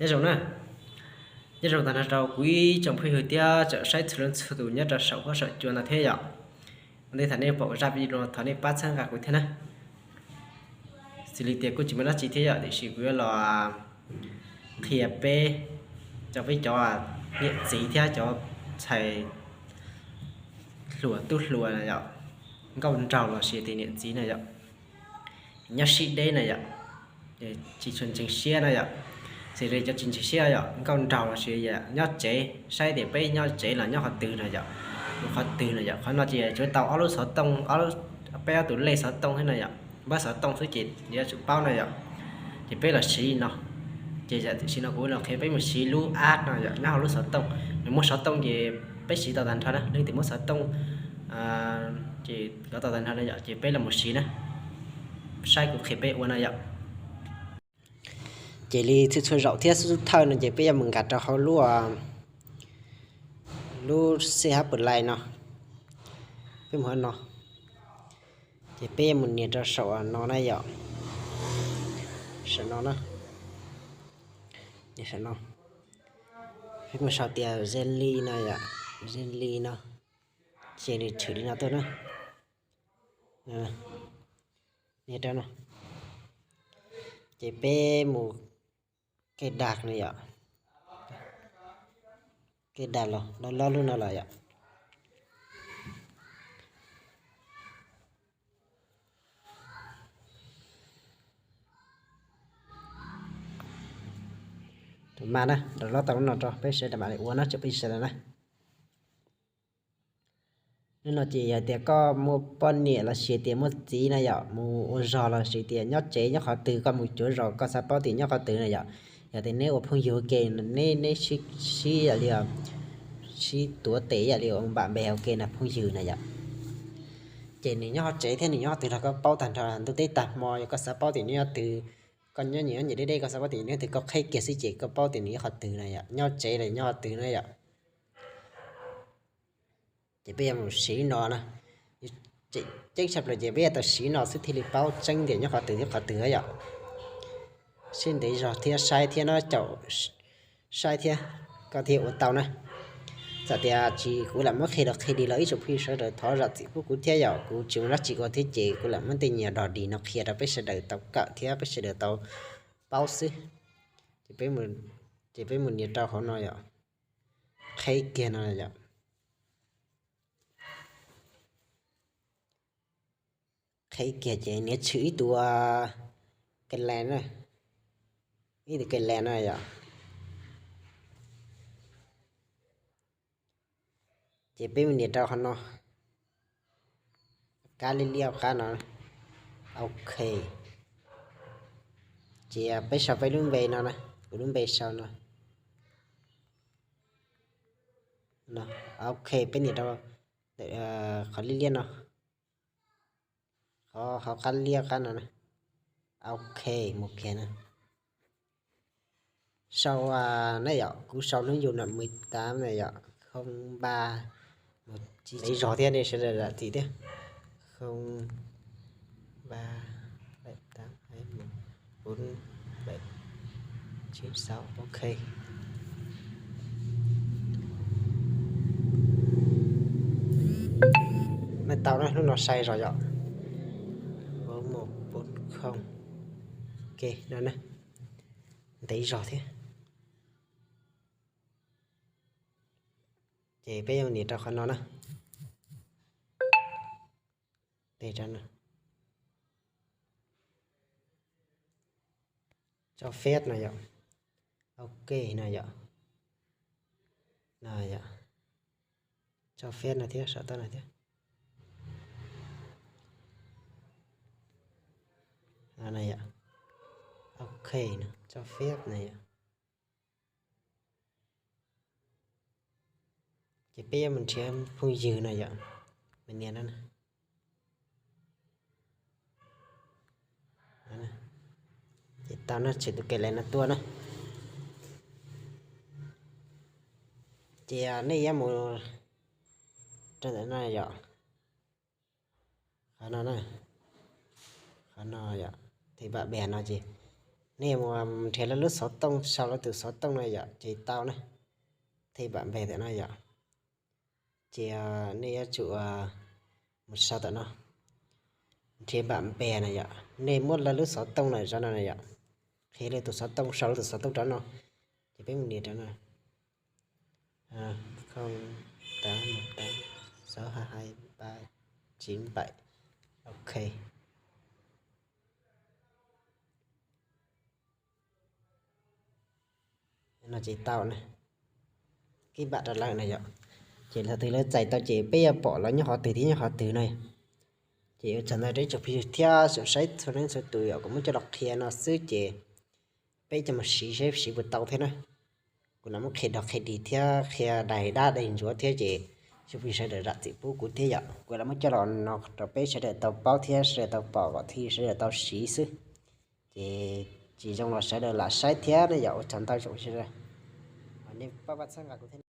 Nyob zoo na, nyob zoo tag nrho rau kuv ib tsoom phooj ywg thiab tsoom saib txhua leej txhua tus nyob rau saum huab saum cua no thiab yom. Ua ntej thaum nej pom zaj video no thov nej pab txhawb nqa kuv thiab na. Xws li tias kuj tsis muaj dab tsi thiab yom, tiam sis kuv yuav los qhia peb, rau peb cov niam txiv thiab cov ntxhais hluas tub hluas na yom, nkauj nraug los sis tias niam txiv na yom, nyob sib deb na yom, tsis tshua ntseeg siab na yom. Xws li cov tsis ntseeg siab yom, nkauj nraug los sis nyob tsev, saib tias peb nyob tsev los nyob qhov twg na yom, mus qhov twg na yom. Qhov no ces tsuav tau ob lub xov tooj, peb ob tug lej xov tooj thiab na yom, npawb xov tooj xwb ces yuav tsum paub na yom. Ces peb los siv no, ces yam tam sim no kuv los qhia peb mus siv lub app no yom, nyob hauv lub xov tooj. Nws muaj xov tooj ces peb siv tau tag nrho na, leej twg muaj xov tooj ces kov tau tag nrho na yom, ces peb los mus siv na, saib kuv qhia peb ua na yom. Ces li txhua txhua zaum thiab xub thawj no ces peb yuav mus nkag rau hauv lub, lub C H Play no, peb mus hauv no, ces peb yuav mus nias rau saum no na yom, saum no na, saum no, peb mus sau tias Zenly no yom, Zenly no, ces nws tshwm li no tuaj na, nias rau no, ces peb mus cài đặt no yom, cài đặt los lob lob lub no los yom. Mas na, download tau lub no rau peb sawv daws mam li ua na, tsoom phooj ywg sawv daws na. Lub no ces yog tias koj muaj poj niam los sis tias muaj txiv na yom, mus ua zog los sis tias nyob tsev nyob qhov twg, koj mus cuav zos koj xav paub tias nyob qhov twg na yom. Yog tias neb ua phooj ywg ua ke, neb, neb sib, sib yam li, sib tuav tes yam li ua npam npe ua ke na phooj ywg na yom, ces nws nyob qhov tsev thiab nws nyob qhov twg los koj paub tag nrho. Ntuj teb tag hmo yog koj xav paub tias nws nyob twg, koj nyob nyias nyob nyias deb deb koj xav paub tias nws nyob twg, koj qhib kiag xwb ces koj paub tias nws nyob qhov twg na yom, nyob tsev los nyob qhov twg na yom. Ces peb yuav mus siv no na, ceeb tshaj plaws ces peb yuav tau siv no xwb thiaj li paub tseeb tias nyob qhov twg thiab qhov twg yom. Sib ntev zog thiab saib thiab no caum, saib thiab koj thiaj ua tau na. Txawm tias tsis kuv lam muab qhia los qhia di los ib tsoom phooj ywg sawv daws thov zam txim pub kuv thiab yom, kuv tsis muaj dab tsi ua thiab ces kuv lam muab tej nyuag dog dig no qhia rau peb sawv daws tau kawm thiab peb sawv daws tau paub xwb. Ces peb mus nias rau hauv no yom, qhib kiag no yom. Qhib kiag ces niam tshwm ib tug kele na, ib tug kele na yom. Ces peb mus nias rau qhov no, qab liab liab qab no, ok. Ces peb sau peb lub npe no na, kuv lub npe sau no. Ok, peb nias rau qhov liab liab no, qhov, qhov qab liab qab no na. Ok, mus kiag na. Sau na yom, kuv sau lub yus no mười tám na yom, không ba, mus tsis zog thiab nej sawv daws zam txim thiab. Không ba bảy tám hai một bốn bảy chín sáu, ok. Nej tau na, lub no sai zog yom. Bốn một bốn không. Ok, no na. Ntev zog thiab. Ces peb yuav nias rau qhov no na. Tes rau no. Cho phép no yom. Ok no yom. No yom. Cho phép no thiab, saum toj no thiab. No yom. Ok no, cho phép no yom. Ces peb yuav mus nrhiav phooj ywg no yom. Mus nias no. Ces tau na, tshwm tus kele no tuaj na. Ces nej yuav mus rau ntawm no yom. Qhov no na, qhov no yom, thì bạn bè no ces Nej mus nrhiav lawv lub xov tooj, sau lawv tus xov tooj no yom, ces tau na. Thej npam npe ntawm no yom. Ces nej yuav tsum mus sau ntawm no, nrhiav npam npe na yom. Nej muab lawv lub xov tooj na rau no na yom, qhia lawv tus xov tooj, sau lawv tus xov tooj rau no. Ces peb mus nias rau no, không tám một tám sáu hai hai ba chín bảy. Ok. No ces tau na. Kib npam rau lawm na yom. Ces thaum twg lawv txais tau ces peb yuav pom lawv nyob qhov twg thiab nyob qhov twg na. Ces ua tsaug ntau rau ib tsoom phooj ywg thiab tsoom saib txhua leej txhua tus yom, kuv muab coj los qhia no xwb ces peb coj mus siv seb siv puas tau thiab na. Kuv lam muab qhia dog qhia dig thiab qhia daig dab daig ntsuav thiab ces ib tsoom phooj ywg sawv daws zam txim pub kuv thiab yom. Kuv lam muab coj los no rau peb sawv daws tau paub thiab sawv daws tau pom kom thiaj sawv daws tau siv xwb. Ces tsis zoo los sawv daws lam saib thiab ne yom. Ua tsaug ntau tsoom phooj ywg sawv daws, nej pab pab txhawb nqa kuv thiab.